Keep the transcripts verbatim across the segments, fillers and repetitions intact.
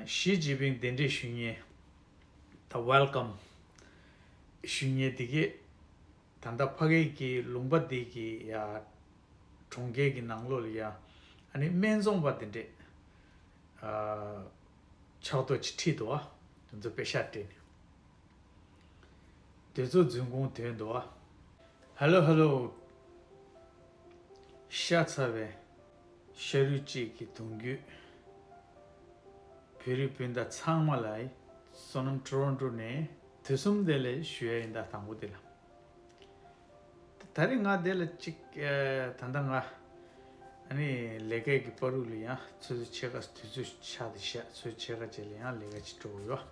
ཞི་ཅིན་ཕིང་གདན་འདྲེན་ཞུ་མཁན། ད་ཝེལ་ཀམ་ཞུ་མཁན་དེ་གས། ད་ལྟ་ཕ་གི་གི་ལུང་པ་འདི་གི་ཡ་གྲོང་ཁྱེར་གི་ནང་ལོགས་ལ་ཡ་ཨ་ནི་སྨན་བཙོང་པ་དེ་འདྲས་ཕྱག་ཐོ་ཅིག་ཁྲིད་འདུག་ཨ། དེ་ཚོ་པེ་ཤག་སྤྲད་ནས། དེ་ཚོ་རྫུན་ཁུངས་ཐོན་འདུག་ཨ། ཧེ་ལོ་ཧེ་ལོ། ཤ་ཚ་བའི་ཤ་རུས་གཅིག་གི་གདུང་རྒྱུད། བོད་རིགས་སྤུན་ཟླ་ཚང་མ་ལ་བསོད་ནམས་ཊོ་རོན་ཊོ་ནས་དུས་གསུམ་བདེ་ལེགས་ཞུ་ཡ་ཡིན། ད་དང་པོ་དེ་ལ། ད་རེས་ང་དེ་ལ་གཅིག་ད་ལྟ་ང་ཨ་ནི་ལས་ཀའི་གི་བར་དུ་ལ་ཡང་ཚོད་ཚོད་ཕྱེད་ཀ་དུས་ཚོད་ཆགས་ཏེ་ཤག་ཚོད་ཕྱེད་ཀ་རྗེས་ལ་ཡང་ལས་ཀ་ཅིག་འགྲོ་གི་ཡོད།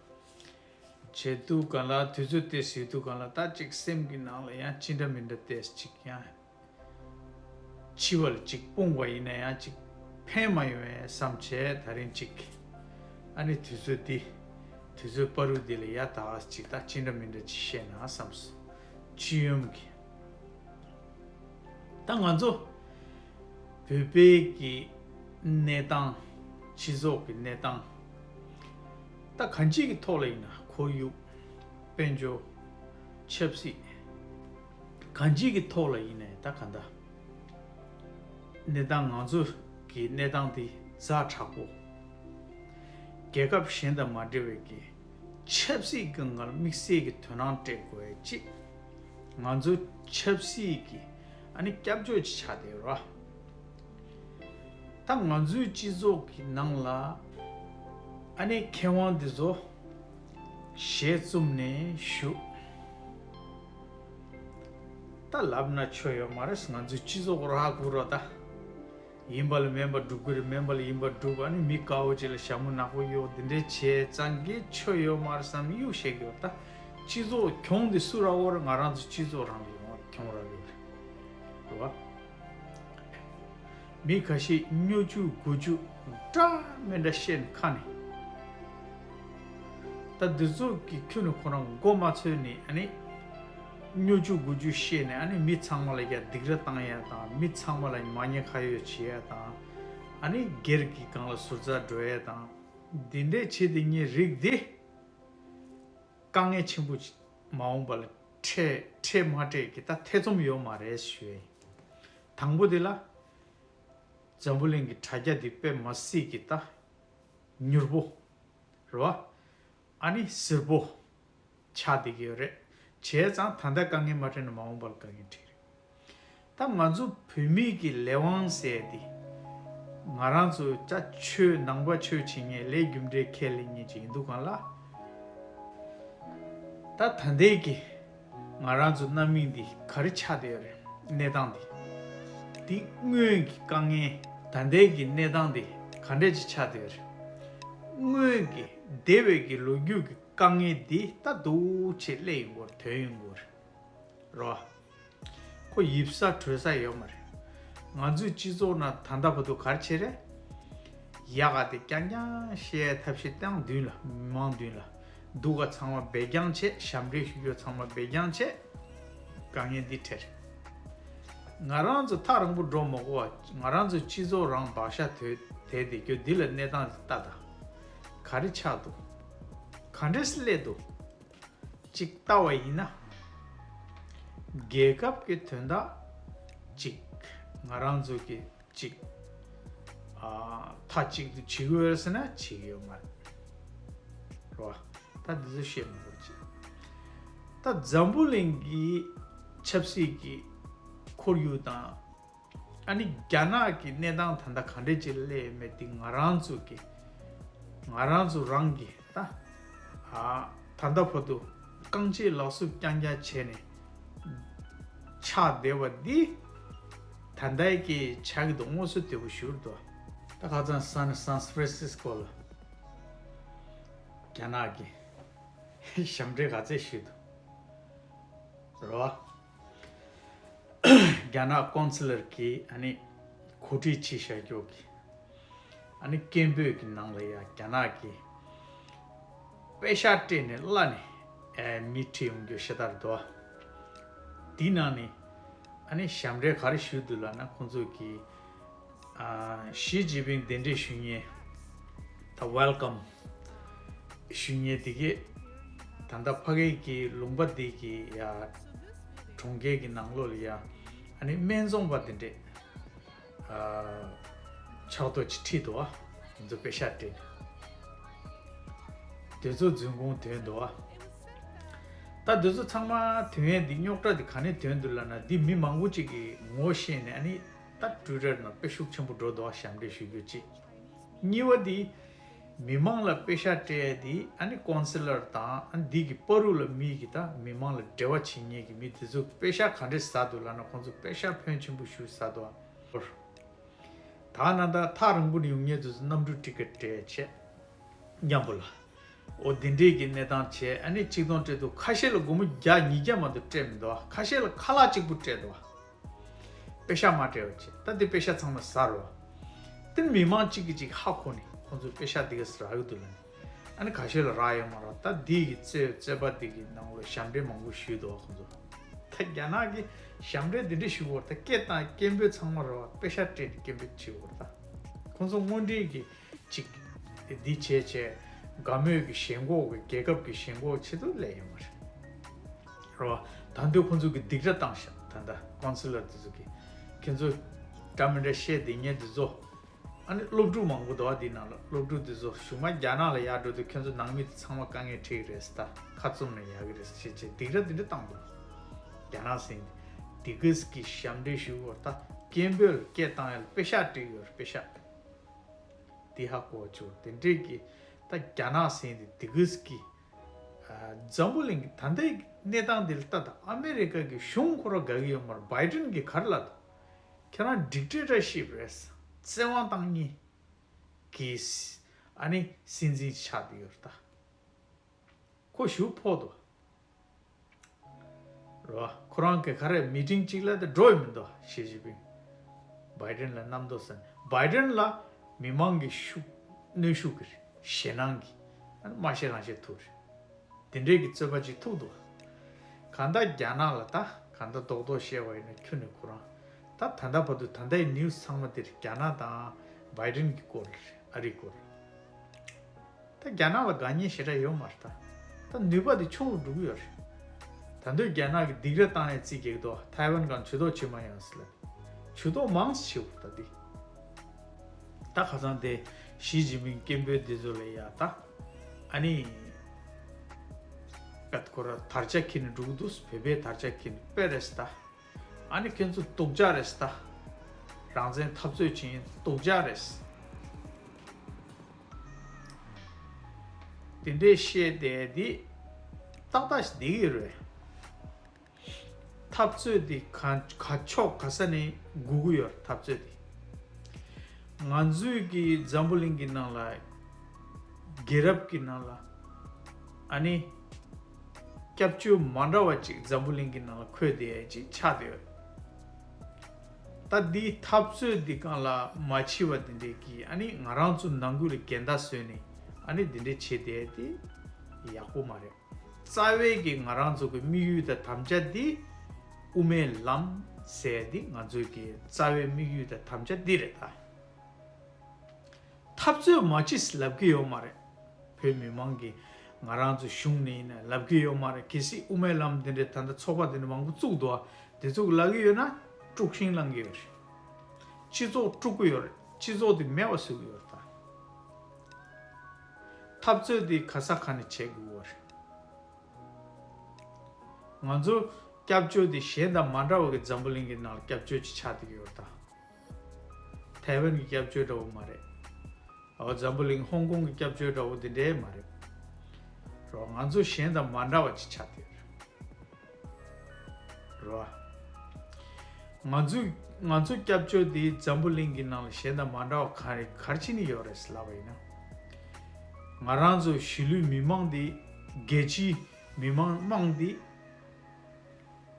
བྱེད་དུས་གང་ལ་དུས་ཚོད་དེ་ཟིན་དུས་གང་ལ་ད་ཅིག་སེམས་ཀྱི་ནང་ལ་ཡང་ཅི་འདྲ་མི་འདྲ་ཏོག་ཙམ་ཅིག་ཡང་འཆི་བ་ལ་ཅིག་སྤུངས་པ་ཡིན་ན་ཡང་ཅིག་ཕན་མ་ཡོང་བས་བསམ་བྱས། ད་རིང་ཅིག་ཨ་ནི་དུས་ཚོད་འདི་དུས་ཚོད་བར་དུ་འདི་ལ་ཡ་ད་ཅིག་ད་ཅི་འདྲ་མི་འདྲ་ཅིག་བཤད་ན་བསམ་སོང་། སྤྱི་ཡོངས་ཀྱི། ད་ང་ཚོ་བོད་པའི་གི་གནས་སྟངས། སྤྱི་ཚོགས་ཀྱི་གནས་སྟངས། ད་གང་ཅིའི་གི་ཐོག་ལ་ཡིན་ན། ཁོར་ཡུག། དཔལ་འབྱོར། ཆབ་སྲིད། གང་ཅིའི་གི་ཐོག་ལ་ཡིན་ནའི་ད་ག་འདྲ། གནས་སྟངས་ང་ཚོ་གི་གནས་སྟངས་འདི་ཛ་དྲག་པོ། རྒྱལ་ཁབ་གཞན་དང་མ་འདྲ་བའི་གི་ཆབ་སྲིད་ཀྱི་ངར་དམིགས་བསལ་གྱི་དོ་སྣང་སྤྲད་དགོས་ཅིག་ང་ཚོ་ཆབ་སྲིད་ཀྱི་ཨ་ནི་སྐྱབས་བཅོལ་ཅིག་ཆགས་བསྡད་ར། ད་ང་ཚོའི་སྤྱི་ཚོགས་ཀྱི་ནང་ལ་ཨ་ནི་མཁས་དབང་འདི་ཚོ་ཞལ་བཙུམ་ནས་བཞུགས། ད་ལབ་ན་ཆོ་ཡོད་མ་རེད། ང་ཚོའི་སྤྱི་ཚོགས་ར་ཧ་གོ་ར་ད། ཡིན་པ་ལ་མིན་པ་སྒྲུབ་ཀྱི་རེད། མིན་པ་ལ་ཡིན་པ་སྒྲུབ། ཨ་ནི་མི་དཀར་པོ་ཅིག་ལ་ཞྭ་མོ་ནག་པོ་གཡོགས་འདི་འདྲའི་བྱས་ཙང་གི་ཆོ་ཡོད་མ་རེད་བསམ་གཡུག་བཤད་ཀྱི་ཡོད། ད་སྤྱི་ཚོགས་གྱོང་འདི་སུ་རག་གི་ཡོད་རེད། ང་རང་ཚོ་སྤྱི་ཚོགས་རང་ལ་ཡོང་གྱོང་རག་གི་ཡོད་རེད། རེད་བ། མི་ཁ་ཤས་སྨྱོ་རྒྱུ་རྒོད་རྒྱུ་འདྲ་མི་འདྲ་བཤད་ནས་ཁ་ནས། ད་འདི་ཚོ་གི་ཁྱོན་ནས་ཁོ་རང་མགོ་མ་ཚོས་ནས་ཨ་ནི། སྨྱོ་རྒྱུ་རྒོད་རྒྱུ་བཤད་ནས་ཨ་ནི་མི་ཚང་མ་ལ་ཡ་སྡིགས་ར་བཏང་ཡ་དང་། མི་ཚང་མ་ལ་མ་ཉེས་ཁ་གཡོགས་བྱེད་ཡ་དང་། ཨ་ནི་སྒེར་གྱི་སྒང་ལ་ཟུར་ཟ་འགྲོ་ཡ་དང་། འདི་འདྲས་བྱེད་དེ་ཉིད་རིགས་འདི་དཀའ་ངལ་ཆེན་པོ་ཅིག་མ་འོངས་པ་ལ་འཕྲད་འཕྲད་མ་འཕྲད་ཀྱི་ད་ཐེ་ཚོམ་ཡོད་མ་རེད་ཞུ་ཡ་ཡིན། དང་པོ་དེ་ལ་འཛམ་བུ་གླིང་གི་དྲ་རྒྱ་འདི་དཔེ་མ་སྲིད་ཀྱི་ད་མྱུར་པོ་རེད་བ། ཨ་ནི་གཟིར་པོ་ཆགས་བསྡད་ཀྱི་ཡོད་རེད། བྱས་ཙང་ད་ལྟ་དཀའ་ངལ་མ་འཕྲད་ན་མ་འོངས་པར་དཀའ་ངལ་འཕྲད་རེད། ད་ང་ཚོ་བོད་མི་གི་ལས་དབང་ཟེར་དེ། ང་རང་ཚོ་ཅ་ཆོས་ནང་པ་ཆོས་བྱེད་མཁན་ལས་རྒྱུ་འབྲས་ཁས་ལེན་མཁན་ཅིག་ཡིན་དུས་གང་ལ། ད་ད་ལྟའི་གི་ང་རང་ཚོ་རྣམ་གཡེང་འདི་ག་རེ་ཆགས་བསྡད་ཡོད་རེད། གནས་སྟངས་འདི། འདི་སྔོན་གྱི་དཀའ་ངལ། ད་ལྟའི་གི་གནས་སྟངས་འདི་ག་འདྲས་ཅིག་ཆགས་བསྡད་ཡོད་རེད། སྔོན་གྱི་འདས་པའི་གི་ལོ་རྒྱུས་ཀྱི་དཀའ་ངལ་འདི་ད་འདུག་བྱས་སླེབས་ཡོང་གི་ཡོད་རེད། ཐོན་ཡོང་གི་ཡོད་རེད། རོ། ཁོ་ཡིབ་ས་གྲོལ་ས་ཡོད་མ་རེད། ང་ཚོའི་སྤྱི་ཚོགས་ནང་ད་ལྟ་བར་དུ་ག་རེ་བྱས་རེད། ཡག་ག་དེ་རྐྱང་རྐྱང་བཤད་ཐབས་ཤེས་བཏང་མདུན་ལ། མི་མང་མདུན་ལ། སྡུག་ག་ཚང་མ་སྦས་རྐྱང་བྱས། ཞབས་འདྲེན་ཞུ་རྒྱུ་ཚང་མ་སྦས་རྐྱང་བྱས། དཀའ་ངལ་འདི་འཕྲད། ང་རང་ཚོ་ཐག་རིང་པོ་འགྲོ་མ་དགོས་པ། ང་རང་ཚོའི་སྤྱི་ཚོགས་རང་བག་ཆགས་དོད་དེ་དེ་རྒྱུ་འདི་ལ་གནས་སྟངས་འདི་ལྟ་ད། ག་རེ་ཆགས་འདུག་ག་འདྲས་སླེབས་འདུག་ཅིག་ལྟ་བ་ཡིན་ན། རྒྱལ་ཁབ་ཀྱི་དོན་དག་ཅིག་ང་རང་ཚོ་གི་ཅིག་ཨ་མཐའ་གཅིག་ཏུ་བྱེད་དགོས་ཟེར་ན་བྱེད་ཀྱི་ཡོད་མ་རེད། རེད་བ། ད་འདི་ཚོ་བཤད་མི་དགོས་ཅིག་ད་འཛམ་བུ་གླིང་གི་ཆབ་སྲིད་ཀྱི་ཁོར་ཡུག་དང་། ཨ་ནི་རྒྱ་ནག་གི་གནས་སྟངས་ད་ལྟ་ག་འདྲས་ཅིག་སླེབས་ཡོད་མེད་དེ་ང་རང་ཚོ་གི། ང་རང་ཚོ་རང་གི་ད། ཨ་ད་ལྟ་བར་དུ་རྐང་རྗེས་ལག་སུབ་རྐྱང་རྐྱང་བྱས་ནས་ཆགས་བསྡད་པ་འདི། ད་ལྟའི་གི་ཆགས་ཀྱི་འདུག་དངོས་སུ་དེ་བོ་ཞུ་འདུག་ད་ཁ་སང་སན་སན་ཧྥ་རན་སིས་ཀོ་ལ་རྒྱ་ནག་གི་ཞབས་འདྲེན་ག་ཚད་ཞུས་འདུག་རོ། རྒྱ་ནག་ཀོན་སི་ལར་གྱིས་ཨ་ནི་གོ་སྒྲིག་བྱས་བཞག་རྒྱུ་གི། ཨ་ནི་སྐད་འབོད་ཀྱི་ནང་ལ་ཡ་རྒྱ་ནག་གི་པེ་ཤག་སྤྲད་ནས་གླ་ནས་ཨེ་མི་ཁྲིད་ཡོང་རྒྱུ་ཤ་སྟག་རེད་དོ། དེའི་ནང་ནས་ཨ་ནི་ཞབས་འདྲེན་ག་རེ་ཞུས་འདུག་ལབ་ན། ཁོང་ཚོ་གིས་ཨ་ཞི་ཅིན་ཕིང་གདན་འདྲེན་ཞུ་མཁན་ ད་welcome ཞུ་མཁན་དེ་གས། ད་ལྟ་ཕ་གི་གི་ལུང་པ་དེ་གི་ཡ་གྲོང་ཁྱེར་གི་ནང་ལོགས་ལ་ཡ་ཨ་ནི་སྨན་བཙོང་པ་དེ་འདྲས་ཨ་ཕྱག་ཐོག་ཅིག་ཁྲིད་འདུག་ཨ། ང་ཚོ་པེ་ཤག་སྤྲད་ནས་དེ་ཚོ་རྫུན་གོང་ཐོན་འདུག་ཨ། ད་དེ་ཚོ་ཚང་མ་ཐོན་ཡས་འདི་རྙོག་དྲ་འདི་ག་ནས་ཐོན་འདུག་ལབ་ན། འདི་མི་མང་པོ་ཅིག་གིས་ངོ་ཤེས་ནས་ཨ་ནི་ད་Twitter་ནང་དཔེ་ཤུགས་ཆེན་པོ་འགྲོ་འདུག་ཨ། ཞབས་འདྲེན་ཞུ་རྒྱུ་གཅིག་གཉིས་པ་འདི་མི་མང་ལ་པེ་ཤག་སྤྲད་ཡས་འདི་ཨ་ནི་ཀོན་སི་ལར་དང་ཨ་ནི་འདི་གི་བར་དུ་ལ་མི་གི་ད་མི་མང་ལ་འབྲེལ་བ་བྱེད་མཁན་གི་མི་དེ་ཚོ་པེ་ཤག་ག་འདྲས་ཟ་འདུག་ལབ་ན། ཁོང་ཚོ་པེ་ཤག་ཕོན་ཆེན་པོ་ཞིག་ཟ་འདུག་ཨ། ད་ན་ད་ཐག་རིང་པོ་ནས་ཡོང་མཁན་དེ་ཚོ་གནམ་གྲུ་ཊི་ཀེ་ཊི་སྤྲད་བྱས་མཉམ་པོ་ལ། འོ་དེ་འདྲས་ཀྱི་གནས་སྟངས་བྱས་ཨ་ནི་ཆིག་སྟོང་སྤྲད་འདུག་ཁ་ཤས་ལ་སྒོར་མོ་བརྒྱ་ཉིས་བརྒྱ་མ་གཏོགས་སྤྲད་མི་འདུག་ཁ་ཤས་ལ་ཁ་ལག་གཅིག་པུ་སྤྲད་འདུག་པེ་ཤག་མ་སྤྲད་པ་བྱས། ད་དེ་པེ་ཤག་ཚང་མ་ཟ་རོ། དེ་མི་མང་གཅིག་གིས་གཅིག་ཧ་གོ་ནས་ཁོང་ཚོས་པེ་ཤག་དེ་ག་ཟ་རག་གི་འདུག་ལབ་ནས། ཨ་ནི་ཁ་ཤས་ལ་རག་ཡོད་མ་རེད། ད་དེ་གི་རྩོད་རྩོད་པ་དེ་གི་ནང་ལ་ཞབས་འདྲེན་མང་པོ་ཞུས་འདུག་ཁོང་ཚོ། ད་རྒྱ་ནག་གི་ཞབས་འདྲེན་དེ་འདྲས་ཞུ་དགོས་རེད། ད་སྐད་བཏང་སྐད་འབོད་ཚང་མ་རེད་པ། པེ་ཤག་སྤྲད་དེ་སྐད་འབོད་བྱེད་དགོས་རེད། ད་ཁོང་ཚོ་དངོས་འབྲེལ་གྱི་ཅིག་འདི་བྱས་བྱས་དགའ་མོས་ཀྱི་ཞེན་ཁོག་གི་རྒྱལ་ཁབ་ཀྱི་ཞེན་ཁོག་ཆེད་དུ་སླེབས་ཡོད་མ་རེད། རེད་པ། ད་དུང་ཁོང་ཚོ་གི་སྡིགས་ར་བཏང་ཤག་ད་ལྟ་ཀོན་སི་ལར་དེ་ཚོ་གི་ཁྱེད་ཚོ་འདྲ་མི་འདྲ་བཤད་བསྡད་མཁན་དེ་ཚོ། ཨ་ནི་སློབ་ཕྲུག་མང་པོ་འདུག་པ། འདི་ནང་ལ་སློབ་ཕྲུག་དེ་ཚོ་གཞུག་མ་རྒྱ་ནག་ལ་ཡར་འགྲོ་དུས་ཁྱེད་ཚོ་ནང་མི་དེ་ཚང་མ་དཀའ་ངལ་འཕྲད་ཀྱི་རེད་ཟེར། ད་ཁ་བཙུམ་ནས་ཡག་གི་རེད་ཟེར་བྱས་བྱས་སྡིགས་ར་དེ་འདྲ་བཏང་འདུག་རྒྱ་ནག་ཟེར་མཁན་དེ་གིས་ཀྱི་ཞབས་འདྲེན་ཞུ་དགོས་རེད། ད་སྐད་འབོད་ལ་སྐད་བཏང་ཡ་ལ་པེ་ཤག་སྤྲད་ཡོད་རེད། པེ་ཤག་དེ་ཧ་གོ་བ་བྱོས། དེ་འདྲས་ཀྱི་ད་རྒྱ་ནག་ཟེར་མཁན་དེ་གིས་ཀྱི་འཛམ་བུ་གླིང་གི་ད་ལྟའི་གནས་སྟངས་འདི་ལ་ལྟ་དང་། ཨ་མེ་རི་ཀ་གི་གཞུང་ཁོ་རང་དགའ་གི་ཡོད་མ་རེད། བྷའི་ཌེན་གྱིས་ག་རེ་ལབ་འདུག་ཁྱེད་རང་ཌིག་ཊེ་ཊར་ཤིབ་རེད། བཙན་དབང་བཏང་མཁན་གྱི་ཨ་ནི་སྲིད་འཛིན་ཆགས་བསྡད་ཡོད་རེད། ད་ཁོ་གཞུག་ཕོག་འདུག་རེད་པ། ཁོ་རང་གི་ག་རེ་མི་ཊིང་གཅིག་ལ་དེ་འགྲོ་ཡི་མི་འདུག་ཞི་ཅིན་ཕིང་བྷའི་ཌེན་ལ་མནའ་མ་འདོགས་ཟེར། བྷའི་ཌེན་ལ་མི་མང་གི་ཤུགས་གནོན་ཤུགས་ཀྱི་རེད། ཞེད་སྣང་གི་ཨ་ནི་མ་ཤེས་རང་ཤེས་ཐུག་རེད། དེ་འདྲས་ཀྱི་རྩོད་པ་ཅིག་ཐུག་འདུག་གང་ལྟར་རྒྱ་ནག་ལ་ད་གང་ལྟར་རྡོག་རྡོག་བཤད་པ་ཡིན་ན་ཁྱོན་ནས་ཁོ་རང་ད་ད་ལྟ་བར་དུ་ད་ལྟའི་ནིའུ་སི་ཚང་མ་དེ་རྒྱ་ནག་དང་བྷའི་ཌེན་གྱི་སྐོར་རེད། ཨ་རིའི་སྐོར། ད་རྒྱ་ནག་ལ་དགའ་ཉེ་ཞེ་དྲག་ཡོད་མ་རེད། ད་ད་ནུས་པ་དེ་ཆུང་རུ་འགྲོ་གི་ཡོད་རེད། ད་དུང་རྒྱ་ནག་གིས་སྡིགས་ར་བཏང་ཡ་རྩིས་རྒྱག་གི་འདུག་ཐའེ་ཝན་སྒང་ཇུས་གཏོགས་བྱེད་མ་ཡོང་ཟེར་ལབ། ཇུས་གཏོགས་མང་ཙམ་བྱེད་དགོས་ད་འདི། ད་ཁ་སང་དེ་ཞི་ཅིན་ཕིང་སྐད་འབོད་འདི་ཚོ་ལ་ཡ་ད་ཨ་ནི་པད་ཁོ་ར་དར་ཆ་འཁྱེར་ནས་འགྲོ་གི་འདུག་བོད་པའི་དར་ཆ་འཁྱེར་ནས་དཔེ་རེད་ད། ཨ་ནི་ཁྱེད་ཚོ་སྡུག་ཅག་རེད་ད། རང་བཙན་འཐབ་རྩོད་བྱེད་མཁན་སྡུག་ཅག་རེད། དེ་འདྲས་བཤད་བསྡད་དེ་ཏག་ཏག་ཞིག་བསྡད་ཀྱི་རེད། འཐབ་རྩོད་འདི་ག་ག་ཕྱོགས་ག་ས་ནས་སྒུག་གི་ཡོད་རེད། འཐབ་རྩོད་འདི་ང་ཚོའི་གི་འཛམ་བུ་གླིང་གི་ནང་ལ་རྒྱལ་རབས་ཀྱི་ནང་ལ་ཨ་ནི་སྐྱབས་བཅོལ་མ་འདྲ་བ་ཅིག་འཛམ་བུ་གླིང་གི་ནང་ལ་འཁོད་བསྡད་ཡ་ཅིག་ཆགས་བསྡད་ཡོད། ད་འདིའི་འཐབ་རྩོད་འདི་སྒང་ལ་མ་འཆི་བ་འདི་འདྲས་ཀྱིས་ཨ་ནི་ང་རང་ཚོ་ནང་ཁུལ་ལ་འགལ་ཟླ་བཟོས་ནས་ཨ་ནི་འདི་འདྲས་བྱེད་བསྡད་ཡ་དེ་ཡག་པོ་མ་རེད། རྩ་བའི་གི་ང་རང་ཚོ་གི་དམིགས་ཡུལ་དང་དམ་བཅའ་འདི་དབུ་མའི་ལམ་ཟེར་ཡ་འདི་ང་ཚོའི་གི་རྩ་བའི་དམིགས་ཡུལ་དང་དམ་བཅའ་འདི་རེད་ད། འཐབ་རྩོད་མ་བྱེད་ཟེར་ལབ་ཀྱི་ཡོད་མ་རེད། བོད་མི་མང་གིས་ང་རང་ཚོ་གཞུང་ནས་ཡིན་ན་ལབ་ཀྱི་ཡོད་མ་རེད། གལ་སྲིད་དབུ་མའི་ལམ་འདི་འདྲའི་ད་ལྟ་ཚོགས་པ་འདི་འདྲ་མང་པོ་བཙུགས་འདུག་ཨ། འདི་ཚོ་གིས་ལབ་ཀྱི་ཡོད་ན་དཀྲུག་ཤིང་བསླང་གི་ཡོད་རེད། སྤྱི་ཚོགས་དཀྲུག་གི་ཡོད་རེད། སྤྱི་ཚོགས་འདི་མེད་པ་བཟོ་གི་ཡོད་རེད་ད། འཐབ་རྩོད་འདི་ག་ས་ག་ནས་བྱེད་དགོས་པ་རེད། ང་ཚོ་སྐྱབས་བཅོལ་འདི་གཞན་དང་མ་འདྲ་བ་གི་འཛམ་བུ་གླིང་གི་ནང་ལ་སྐྱབས་བཅོལ་ཅིག་ཆགས་བསྡད་ཀྱི་ཡོད་རེད་ད། ཐའེ་ཝན་གྱི་སྐྱབས་བཅོལ་འདྲ་བོ་མ་རེད། འོ་འཛམ་བུ་གླིང་ཧོང་ཀོང་གི་སྐྱབས་བཅོལ་འདྲ་བོ་དེ་འདྲའི་མ་རེད། རོ་ང་ཚོ་གཞན་དང་མ་འདྲ་བ་ཅིག་ཆགས་བསྡད་རེད། རོ། ང་ཚོ་ང་ཚོ་སྐྱབས་བཅོལ་དེ་འཛམ་བུ་གླིང་གི་ནང་ལ་གཞན་དང་མ་འདྲ་བ་ག་རེ་ག་རེ་བྱས་ནས་ཡོད་རེད་ལབ་པ་ཡིན་ན། ང་རང་ཚོ་གཞིས་ལུས་མི་མང་དེ་རྒྱལ་སྤྱིའི་མི་མང་དམངས་དེ་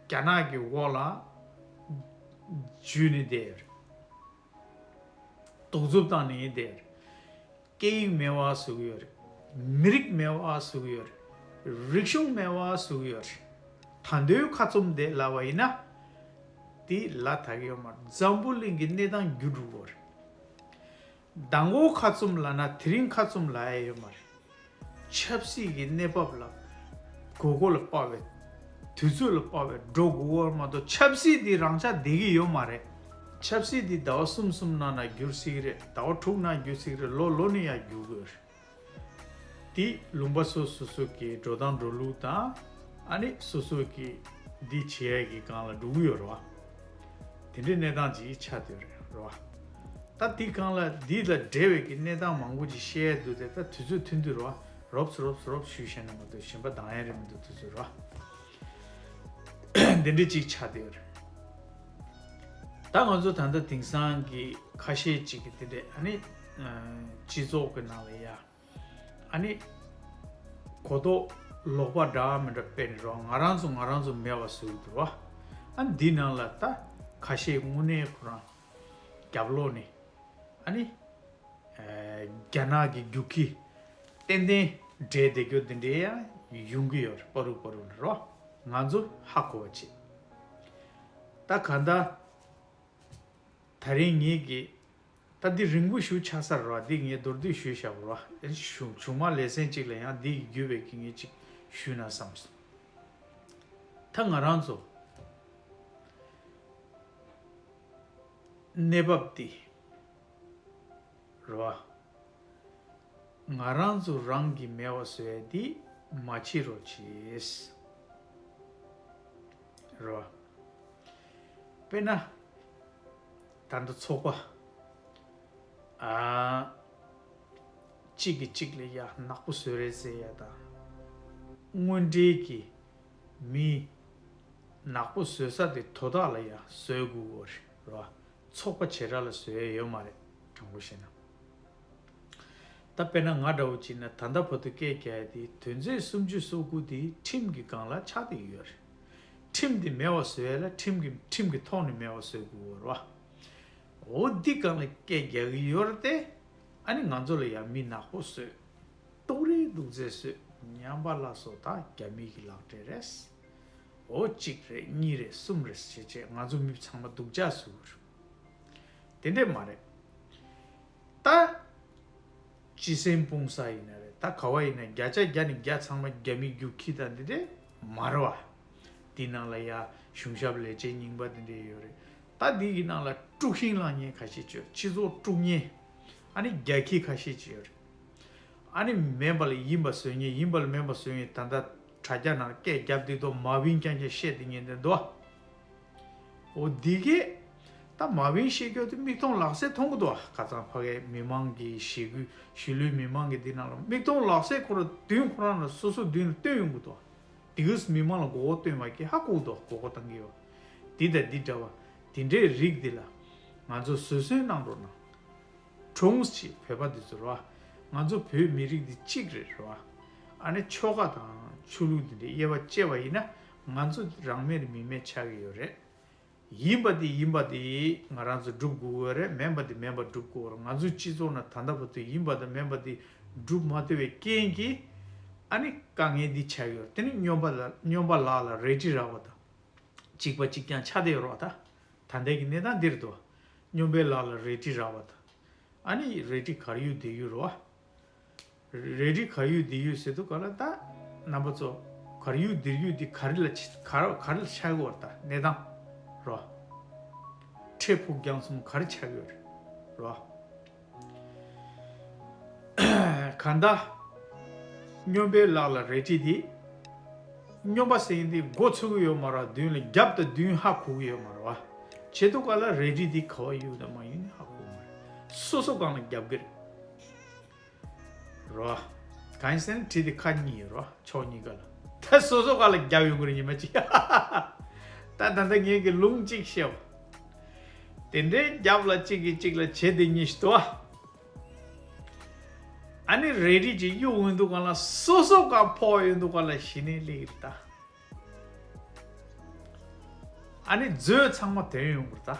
རྒྱ་ནག་གི་འོག་ལ་འཇུས་ནས་བསྡད་ཡོད་རེད། གདུག་རྩུབ་བཏང་ནས་བསྡད་ཡོད་རེད། སྐད་ཡིག་མེད་པ་བཟོ་གི་ཡོད་རེད། མི་རིགས་མེད་པ་བཟོ་གི་ཡོད་རེད། རིག་གཞུང་མེད་པ་བཟོ་གི་ཡོད་རེད། ད་དུང་ཁ་བཙུམ་བསྡད་ལབ་པ་ཡིན་ན། དེ་ལ་ད་གི་ཡོད་མ་རེད། འཛམ་བུ་གླིང་གི་གནས་སྟངས་འགྱུར་འགྲོ་གི་ཡོད་རེད། མདང་དགོང་ཁ་བཙུམ་ལབ་ན་དེ་རིང་ཁ་བཙུམ་ལབ་ཡ་ཡོད་མ་རེད། ཆབ་སྲིད་ཀྱི་གནས་བབ་ལ་དགོས་མཁོ་ལ་དཔག་པའི་དུས་ཚོད་ལ་དཔག་པའི་འགྲོ་དགོས་པ་མ་གཏོགས་ཆབ་སྲིད་འདི་རང་ཆ་བསྡད་ཀྱི་ཡོད་མ་རེད། ཆབ་སྲིད་འདི་ཟླ་བ་གསུམ་གསུམ་ནང་ན་འགྱུར་སྲིད་ཀྱི་རེད། ཟླ་བ་དྲུག་ནང་འགྱུར་སྲིད་ཀྱི་རེད། ལོ་ལོ་ནས་ཡང་འགྱུར་དགོས་རེད། དེ་ལུང་པ་སོ་སོ་སོ་གི་འགྲོ་སྟངས་འགྲོ་ལུགས་དང་། ཨ་ནི་སོ་སོ་གི་འདི་བྱེད་ཡ་གི་སྒང་ལ་འགྲོ་གི་ཡོད་རེད་བ། དེ་འདྲའི་གནས་སྟངས་ཅིག་ཆགས་བསྡད་ཡོད་རེད་བ། ད་དེ་སྒང་ལ་འདི་ལ་འབྲེལ་བའི་གི་གནས་སྟངས་མང་པོ་ཅིག་བཤད་ཡ་འདུག་སྟེ། ད་དུས་ཚོད་ཐུང་ཐུང་རེད་བ། རོབ་ཙམ་རོབ་ཙམ་རོབ་ཙམ་ཞུས་བཤད་ན་མ་གཏོགས་གཞན་པ་འདང་ཡ་རེད་མི་འདུག་དུས་ཚོད་རེད་བ། འདི་འདྲའི་ཅིག་ཆགས་བསྡད་ཡོད་རེད། ད་ང་ཚོ་ད་ལྟ་དེང་སང་གི་ཁ་ཤས་ཅིག་གི་དེ་འདྲའི་ཨ་ནི་སྤྱི་ཚོགས་ཀྱི་ནང་ལ་ཡ། ཨ་ནི། གོ་རྟོགས་ལོག་པ་འདྲ་མི་འདྲ་སྤེལ་ནས་རོ། ང་རང་ཚོ་ང་རང་ཚོ་མེད་པ་བཟོས་འདུག་རོ། ཨ་ནི་འདི་ནང་ལ་ད་ཁ་ཤས་དངོས་གནས་ཁོ་རང་རྒྱབ་ལོགས་ནས་ཨ་ནི། ཨ། རྒྱ་ནག་གི་རྒྱུག་ཁྱི་ཏན་ཏན་འདྲེས་བསྡད་རྒྱུ་འདི་འདྲའི་ཡང་ཡོང་གི་ཡོད་རེད། པ་རུ་པ་རུ་ནས་རོ། ང་ཚོ་ཧ་གོ་བ་བྱེད། ད་ག་ད། ད་རིང་ངེད་ཀྱིས། ད་འདི་རིང་པོ་ཞིག་ཆགས་ཚར་རོ། འདི་ངས་མདོར་བསྡུས་ཞུས་བཞག་རོ། གཞུང་གཞུང་མ་ལེ་ཚན་གཅིག་ལ་ཡང་འདི་ཡི་བརྒྱུད་པའི་གི་ངས་གཅིག་ཞུས་ན་བསམ་སོང་། ད་ང་རང་ཚོ་གནས་བབ་འདི་རོ། ང་རང་ཚོ་རང་གིས་མེད་པ་བཟོ་ཡ་འདི་མ་བྱེད་རོགས་བྱེད། རོ། དཔེར་ན། ད་ལྟ་ཚོགས་པ། ཨ། གཅིག་གིས་གཅིག་ལ་ཡ་ནག་པོ་བཟོས་རེད་ཟེར་ཡ་དང་། དངོས་འབྲེལ་གྱི་མི་ནག་པོ་བཟོ་ས་དེ་དོ་བདག་ལ་ཡ་བཟོ་དགོས་རེད་རོ། ཚོགས་པ་བྱེ་བྲག་ལ་བཟོ་ཡ་ཡོད་མ་རེད། དྲང་པོ་བཤད་ན། ད་དཔེར་ན་ང་འདྲ་བོ་བྱས་ན་ད་ལྟ་བར་དུ་སྐད་རྒྱག་ཡ་དེ་དོན་ཚན་སུམ་ཅུ་སོ་དགུ་དེ་ཁྲིམས་ཀྱི་སྒང་ལ་ཆགས་བསྡད་ཡོད་རེད། ཁྲིམས་དེ་མེད་པ་བཟོ་ཡ་ལ་ཁྲིམས་ཀྱི་ཁྲིམས་ཀྱི་ཐོག་ནས་མེད་པ་བཟོ་དགོས་རེད་བ། འོ་འདི་སྒང་ལ་སྐད་རྒྱག་གི་ཡོད་རེད་དེ། ཨ་ནི་ང་ཚོ་ལ་ཡང་མི་ནག་པོ་བཟོས། སྡུག་རུས་སྡུག་ཚད་བཟོས། ཉམས་པ་སླར་གསོ་དང་རྒྱ་མི་གི་ལག་འབྲེལ་རེད། འོ་གཅིག་རེད། གཉིས་རེད། གསུམ་རེད་ཟེར་བྱས་ང་ཚོ་མི་ཚང་མ་སྡུག་ཅག་བཟོས་རེད། དེ་འདྲས་མ་རེད། ད། སྤྱི་སེམས་སྤུངས་ས་ཡིན་ན་རེད། ད་ག་བ་ཡིན་ན་བརྒྱ་ཆ་བརྒྱ་ནས་བརྒྱ་ཚང་མ་རྒྱ་མི་རྒྱུག་ཁྱི་དང་འདི་འདྲས་མ་རེད་བ། འདི་ནང་ལ་ཡ་གཞུང་ཞབས་ལས་བྱེད་རྙིང་པ་འདི་འདྲས་ཡོད་རེད། ད་འདི་གི་ནང་ལ་དཀྲུག་ཤིང་བསླང་མཁན་ཁ་ཤས་ཅིག་ཡོད་རེད། སྤྱི་ཚོགས་དཀྲུག་མཁན། ཨ་ནི་རྒྱ་ཁྱི་ཁ་ཤས་ཅིག་ཡོད་རེད། ཨ་ནི་མེད་པ་ལ་ཡིན་པ་བཟོ་མཁན། ཡིན་པ་ལ་མེད་པ་བཟོ་མཁན། ད་ལྟ་དྲ་རྒྱ་ནང་སྐད་རྒྱབ་བསྡད་དོ། མ་བིན་རྐྱང་རྐྱང་བཤད་བསྡད་མཁན་དེ་འདུག་འོ་འདི་གས། ད་མ་བིན་བཤད་རྒྱུ་དེ་མིག་མཐོང་ལག་ཟིན་མཐོང་གི་འདུག་ཁ་སང་ཕ་གའི་མི་མང་གི་ཞི་རྒོལ། གཞིས་ལུས་མི་མང་གི་འདི་ནང་ལ་མིག་མཐོང་ལག་ཟིན་ཁོ་རང་མདུན། ཁོ་རང་ལ་སོ་སོ་མདུན་ལ་སྟོན་ཡོང་གི་འདུག་དེ་གས་མི་མང་ལ་མགོ་སྐོར་སྟོན་པ་གི་ཧ་གོ་གི་འདུག་མགོ་སྐོར་བཏང་གི་ཡོད། འདི་དང་འདི་འདྲ་བ། དེ་འདྲའི་རིགས་འདི་ལ་ང་ཚོ་བཟོད་བསྲན་གནང་རོགས་གནང་། གྲོངས་ཅིག་བོད་པ་འདི་ཚོ་རེད་བ། ང་ཚོ་བོད་མི་རིགས་འདི་གཅིག་རེད་རེད་བ། ཨ་ནི་ཆོལ་ཁ་དང་ཆོས་ལུགས་འདི་འདྲའི་དབྱེ་བ་བཅད་པ་ཡིན་ན་ང་ཚོ་རང་མེད་མི་མེད་ཆགས་ཀྱི་ཡོད་རེད། ཡིན་པ་འདི་ཡིན་པ་འདི་ང་རང་ཚོ་སྒྲུབ་དགོས་ཀྱི་ཡོད་རེད། མེད་པ་འདི་མེད་པ་སྒྲུབ་དགོས་རེད། ང་ཚོའི་སྤྱི་ཚོགས་ནང་ད་ལྟ་བར་དུ་ཡིན་པ་དང་མེད་པ་འདི་སྒྲུབ་མ་ཐུབ་པའི་རྐྱེན་གྱིས་ཨ་ནི་དཀའ་ངལ་འདི་ཆགས་ཀྱི་ཡོད་རེད། དེ་ནི་སྨྱོན་པ་ལ་སྨྱོན་པ་ལག་ལ་རལ་གྲི་རག་པ་དང་། གཅིག་པ་གཅིག་རྐྱང་ཆགས་བསྡད་ཡོད་རེད་བ། ད། ད་ལྟའི་གི་གནས་སྟངས་འདིར་འདུག་སྨྱོན་པའི་ལག་ལ་རལ་གྲི་རག་པ་དང་། ཨ་ནི་རལ་གྲི་གར་ཡོད་དེ་ཡོད་རེད་བ། རལ་གྲི་གར་ཡོད་དེ་ཡོད་ཟེར་དུས་ག་ལ་ད། རྣམ་པ་ཚོ། གར་ཡོད་དེར་ཡོད་དེ་ག་རེ་ལ་ཆ་ག་རེ་ག་རེ་ལ་ཆགས་ཡོད་རེད། ད་གནས་སྟངས་རེད་བ། འཕྲལ་ཕུགས་རྒྱང་གསུམ་ག་རེ་ཆགས་ཡོད་རེད་བ། གང་ལྟར། སྨྱོན་པའི་ལག་ལ་རལ་གྲི་དེ། སྨྱོན་པ་ཟེར་མཁན་དེ་མགོ་ཚོས་ཀྱི་ཡོད་མ་རེད། མདུན་ལ་རྒྱབ་དང་མདུན་ཧ་གོ་གི་ཡོད་མ་རེད་བ། བྱེད་དུས་ག་ལ་རལ་གྲི་དེ་ག་བ་ཡོད་དང་མ་ཡོད་ནི་ཧ་གོ་གི་མ་རེད། སོ་སོ་སྒང་ལ་རྒྱབ་ཀྱི་རེད། རེད་བ། གང་ཡིན་ཟེར་ན་གྲི་དེ་ཁ་གཉིས་ཡོད་རེད་བ། ཕྱོགས་གཉིས་ཀ་ལ། ད་སོ་སོ་སྒང་ལ་རྒྱབ་ཡོང་གི་རེད་ཉི་མ་གཅིག་ད་ད་ལྟ་ངས་ཀྱི་ལུང་གཅིག་བཤད་པ། དེ་འདྲའི་རྒྱབ་ལ་གཅིག་གིས་གཅིག་ལ་བྱེད་དེ་གཉིས་ཤིག་འདུག་བ། ཨ་ནི་རལ་གྲི་ཅིག་གཡུག་ཡོང་དུས་ག་ལ་སོ་སོ་སྒང་ཕོག་ཡོང་དུས་ག་ལ་གཞི་ནས་སླེབས་ཀྱི་རེད་ད། ཨ་ནི་མཛོད་ཚང་མ་དོན་ཡོང་གི་རེད་ད།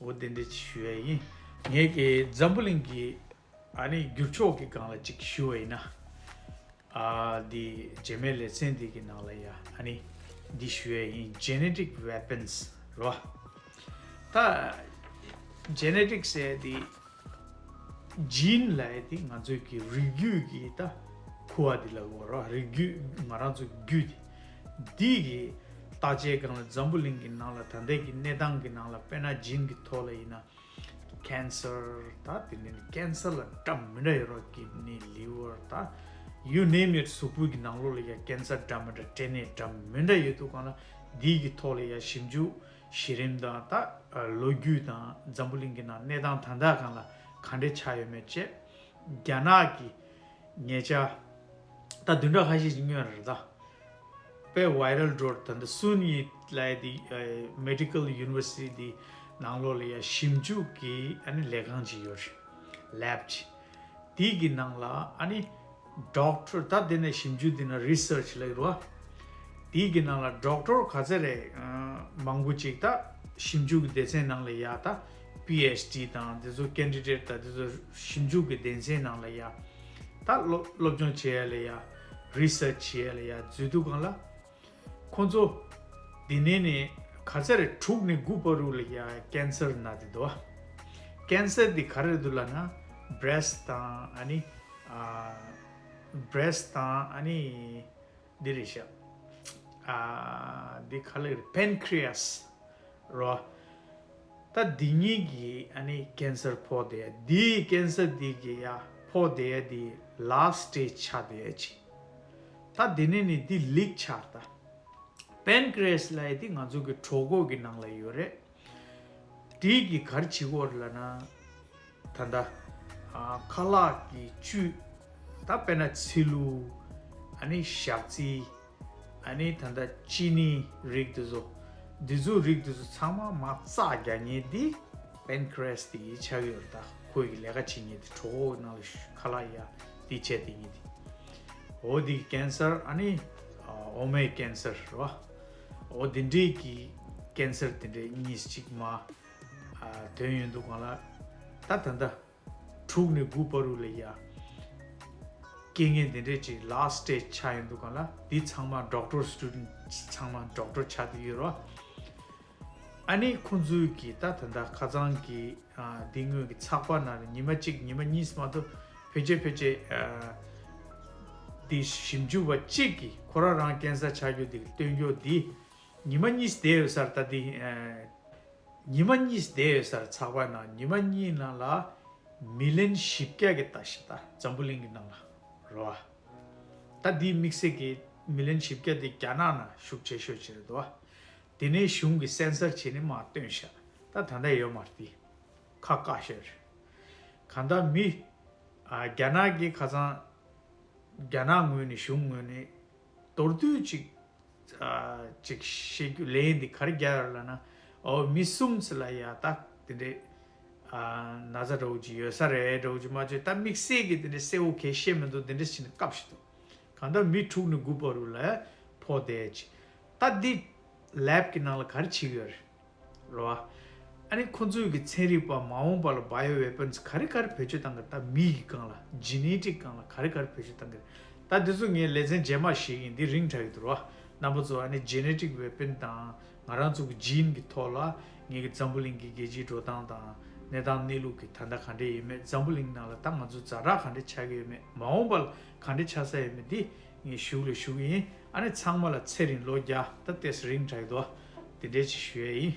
འོ་དེ་འདྲ་ཅིག་ཞུ་ཡ་ཡིན། ངས་ཀྱི་འཛམ་བུ་གླིང་གི་ཨ་ནི་འགྱུར་ཕྱོགས་ཀྱི་སྒང་ལ་ཅིག་ཞུ་བ་ཡིན་ན། ཨ། འདི་རྗེས་མའི་ལེ་ཚན་འདི་གི་ནང་ལ་ཡ་ཨ་ནི་འདི་ཞུ་ཡ་ཡིན། Genetic weapons རོ། ད། ཇེ་ནེ་ཊིག་ཟེར་དེ། ཇིན་ལབ་ཡ་དེ་ང་ཚོའི་གི་རིགས་རྒྱུད་ཀྱི་ད་ཁུ་བ་དེ་ལ་གོ་ར། རིགས་རྒྱུད་ང་རང་ཚོའི་རྒྱུད་དེ། འདི་གི་བརྟག་དཔྱད་སྒང་ལ་འཛམ་བུ་གླིང་གི་ནང་ལ་ད་ལྟའི་གི་གནས་སྟངས་ཀྱི་ནང་ལ་དཔེར་ན་ཇིན་གྱི་ཐོག་ལ་ཡིན་ན། ཀེན་སར། ད་དེ་ནི་ཀེན་སར་ལ་འདྲ་མི་འདྲ་ཡོད་ར། ཀིཌ་ནི་ལི་ཝར་ད་you name it། གཟུགས་པོའི་གི་ནང་ལོགས་ལ་ཡ་ཀེན་སར་འདྲ་མི་འདྲ་འབྲས་ནད་འདྲ་མི་འདྲ་ཡོད་དུས་སྒང་ལ་འདི་གི་ཐོག་ལ་ཡ་ཞིབ་འཇུག་གཞི་རིམ་དང་ད་ལོ་རྒྱུས་དང་འཛམ་བུ་གླིང་གི་ནང་གནས་སྟངས་ད་ལྟ་སྒང་ལ་ག་འདྲ་ཆགས་ཡོད་མེད་བཅས། རྒྱ་ནག་གི་ཉེ་ཆར་ད་བདུན་ཕྲག་ཁ་ཤས་ཤིག་སྔོན་རེད་ད། དཔེ་ཝའི་རལ་འགྲོ་ད་འདི་སུན་ཡི་ལབ་ཡ་དེ། མེ་ཌི་ཀལ་ཡུ་ནི་ཝར་སི་ཊི་དེ་ནང་ལོགས་ལ་ཡ་ཞིབ་འཇུག་གི་ཨ་ནི་ལས་ཁང་ཅིག་ཡོད་རེད། ལེབ་ཅིག་དེ་གི་ནང་ལ་ཨ་ནི་ཌོག་ཊར། ད་དེ་ནས་ཞིབ་འཇུག་དེ་ན་རི་སར་ཆི་ལབ་ཀྱི་རེད་བ། དེ་གི་ནང་ལ་ཌོག་ཊར་ག་ཚད་རེད། ཨ་མང་པོ་ཅིག་ད་ཞིབ་འཇུག་གི་སྡེ་ཚན་ནང་ལ་ཡ་ད་པི་ཨེཆ་ཌི་དང་དེ་ཚོ་ཀེན་ཌི་ཌེཊ་དང་དེ་ཚོ་ཞིབ་འཇུག་གི་སྡེ་ཚན་ནང་ལ་ཡ་ད་སློབ་སློབ་སྦྱོང་བྱེད་ཡ་ལ་ཡ། རི་སར་ཆི་བྱེད་ཡ་ལ་ཡ་འཛུལ་དུས་སྒང་ལ། ཁོང་ཚོ་འདི་ནས་ནས་ག་ཚད་རེད། དྲུག་ནས་དགུ་བར་དུ་ལ་ཡ་ཀེན་སར་ན་དེ་འདུག་ཀེན་སར་འདི་ག་རེ་འདུག་ལབ་ན། བྷི་རེ་སི་ཊི་དང་ཨ་ནི་ཨ་བྷི་རེ་སི་ཊི་དང་ཨ་ནི་འདི་རེད་ཤག་ཨ་འདི་ག་ལབ་རེད། པན་ཁི་རི་ཡ་སི་རོ། ད་འདི་གཉིས་ཀྱི་ཨ་ནི་ཀེན་སར་ཕོག་བསྡད་ཡ། འདི་ཀེན་སར་འདི་གི་ཡ་ཕོག་བསྡད་ཡ་འདི་ལཱ་སི་ཊི་སི་ཊེ་ཇི་ཆགས་བསྡད་ཡ་ཅིག་ད་འདི་ནས་ནི་འདི་ལིག་ཆགས་ད། པན་ཁི་རི་ཡ་སི་ལབ་ཡ་དེ་ང་ཚོ་གི་གྲོད་ཁོག་གི་ནང་ལ་ཡོད་རེད། དེ་གི་ག་རེ་བྱེད་ཀྱི་ཡོད་རེད་ལབ་ན། ད་ལྟ་ཨ་ཁ་ལག་གི་བཅུད་ད་དཔེར་ན་ཚི་ལུ། ཨ་ནི་ཞག་རྩི། ཨ་ནི་ད་ལྟ་ཅི་ནི་རིགས་དེ་ཚོ། འདི་ཚོ་རིགས་དེ་ཚོ་ཚང་མ་མར་བཙགས་རྒྱག་མཁན་འདི་པན་ཁི་རི་ཡ་སི་དེ་ཆགས་ཀྱི་ཡོད་རེད། ད་ཁོ་ཡི་ལས་ཀ་བྱེད་མཁན་དེ་གྲོད་ཁོག་ནང་ལ་ཁ་ལག་ཡ་དེ་བྱས་དེ་ཡིན་དེ། འོ་དེ་ཀེན་སར། ཨ་ནི་ཨ་འོ་མའི་ཀེན་སར་རེད་བ། འོ་དེ་འདྲའི་གི་ཀེན་སར་དེ་འདྲའི་གཉིས་གཅིག་མ་ཨ་ཐོན་ཡོང་དུས་སྒང་ལ། ད་ད་ལྟ་དྲུག་ནས་དགུ་བར་དུ་ལ་ཡ་རྐྱེན་ངན་དེ་འདྲའི་ཅིག་ལཱ་སི་ཊི་སི་ཊེ་ཇི་ཆགས་ཡོང་དུས་སྒང་ལ། འདི་ཚང་མ་ཌོག་ཊར་སི་ཊུ་ཌེན་ཊི་ཚང་མ་ཌོག་ཊར་ཆགས་བསྡད་ཡོད་རེད་བ། ཨ་ནི་ཁོང་ཚོའི་གི་ད་ད་ལྟ་ཁ་སང་གི་ཨ་འདི་སྔོན་གྱི་ཚགས་པར་ནང་ལ་ཉི་མ་གཅིག་ཉི་མ་གཉིས་མ་གཏོགས་ཕལ་ཆེར་ཕལ་ཆེར་ཨ་འདི་ཞིབ་འཇུག་པ་གཅིག་གིས་ཁོ་རང་རང་ཀེན་སར་ཆགས་རྒྱུ་འདི་སྟོན་རྒྱུ་འདི་ཉི་མ་གཉིས་བསྡད་ཡོད་སར། ད་འདི་ཨ་ཉི་མ་གཉིས་བསྡད་ཡོད་སར། ཚགས་པར་ནང་ཉི་མ་གཉིས་ནང་ལ་མི་ལན་བཞི་བརྒྱ་གི་ལྟ་ཞིག་ད་འཛམ་བུ་གླིང་གི་ནང་ལ་རེད་བ། ད་འདི་དམིགས་བསལ་གྱི་མི་ལན་བཞི་བརྒྱ་དེ་རྒྱ་ནག་ནང་ཤུགས་ཆེ་ཤོས་ཅིག་རེད་འདུག་བ། དེ་ནས་གཞུང་གིས་སེན་སར་བྱས་ནས་མར་བཏོན་ཤག་ད་ད་ལྟ་ཡོད་མ་རེད། དེ་ཁ་བཀག་ཤག་རེད། གང་ལྟར་མི་ཨ་རྒྱ་ནག་གི་ཁ་སང་རྒྱ་ནག་ངོས་ནས་གཞུང་ངོས་ནས་མདོར་བསྡུས་ཅིག་ཨ་ཅིག་བཤད་རྒྱུ་ལན་འདི་ག་རེ་རྒྱག་ཡོད་ལབ་ན། ཨོ་མི་གསུམ་ཙམ་ལ་ཡ་ད་དེ་འདྲའི་ཨ་ན་ཚ་འདྲ་བོ་ཅིག་ཡོད་ས་རེད་འདྲ་བོ་ཅིག་མ་བརྗོད། ད་དམིགས་བསལ་གྱི་དེ་འདྲའི་གསལ་བོ་གས་བཤད་མི་འདུག་དེ་འདྲ་བྱས་ནས་བཀབ་ཞིག་འདུག་གང་ལྟར་མི་དྲུག་ནས་དགུ་བར་དུ་ལ་ཕོག་བསྡད་ཅིག་ད་འདི་ལེབ་ཀྱི་ནང་ལ་ག་རེ་བྱེད་ཀྱི་ཡོད་རེད། རེད་བ། ཨ་ནི་ཁོ་ཚོའི་གི་ཚན་རིག་པ་མ་འོངས་པ་ལ་བ་ཡོ་ཝེ་པོན་སི་ག་རེ་ག་རེ་བེད་སྤྱོད་བཏང་གི་རེད། ད་མི་གི་སྒང་ལ་ཇི་ནེ་ཊིག་སྒང་ལ་ག་རེ་ག་རེ་བེད་སྤྱོད་བཏང་གི་རེད། ད་འདི་ཚོ་ངས་ལེ་ཚན་རྗེས་མ་ཞིག་ཡིན། འདི་རིང་དྲགས་ཡོད་འདུག་རེད་བ། རྣམ་པ་ཚོ་ཨ་ནི་ཇི་ནེ་ཊིག་ཝེ་པོན་སི་དང་ང་རང་ཚོ་གི་ཇིན་གི་ཐོག་ལ་ངེད་ཀྱི་འཛམ་བུ་གླིང་གི་རྒྱལ་སྤྱིའི་འགྲོ་སྟངས་དང་གནས་སྟངས་གནས་ལུགས་ཀྱི་ད་ལྟ་ག་འདྲས་ཡོད་མེད། འཛམ་བུ་གླིང་ནང་ལ་ད་ང་ཚོ་ཛ་དྲག་ག་འདྲས་ཆགས་ཀྱི་ཡོད་མེད། མ་འོངས་པ་ལ་ག་འདྲས་ཆགས་ས་ཡོད་མེད་འདི་ངས་ཞུགས་ལ་ཞུ་གི་ཡིན། ཨ་ནི་ཚང་མ་ལ་ཚེ་རིང་ལོ་བརྒྱ། ད་ཏོག་ཙམ་རིང་དྲགས་ཡོད་འདུག་བ། དེ་འདྲས་ཅིག་ཞུ་ཡས་ཡིན།